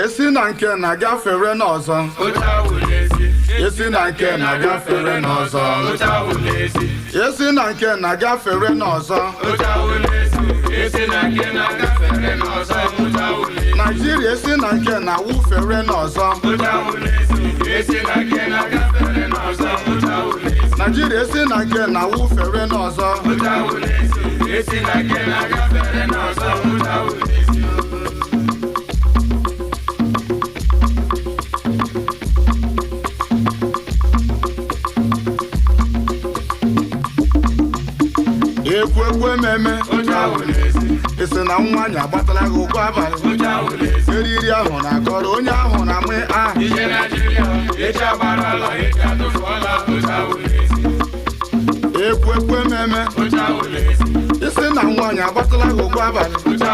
Esi na nke na gafere n'ọzọ. Oche awụ n'ezi. Esi na nke na gafere n'ọzọ. Oche awụ n'ezi. Esi na nke na gafere n'ọzọ. Oche awụ n'ezi. Esi na nke na-agafere n'ọzọ. Oche awụ n'ezi. Naijiria, esi na nke na wụfere n'ọzọ. Oche awụ n'ezi. Esi na nke na-agafere n'ọzọ. Oche awụ n'ezi. Naijiria, esi na nke na wụfere n'ọzọ. Oche awụ n'ezi. Esi na nke na-agafere n'ọzọ. Oche awụ n'ezi. Ekwu ekwu ememe. Oche awụ n'ezi. Esi na nwa anyị agbatala gị ụkwụ abalị. Oche awụ n'ezi. Eriri ahụ na-akọrọ onye ahụ na amị ahụ. Ije Naijiria, echi agbarala, echi atụfuola. Oche awụ n'ezi. Ekwu ekwu ememe. Oche awụ n'ezi. Isi na nwaanyị agbatala gị ụkwụ abalị. Oche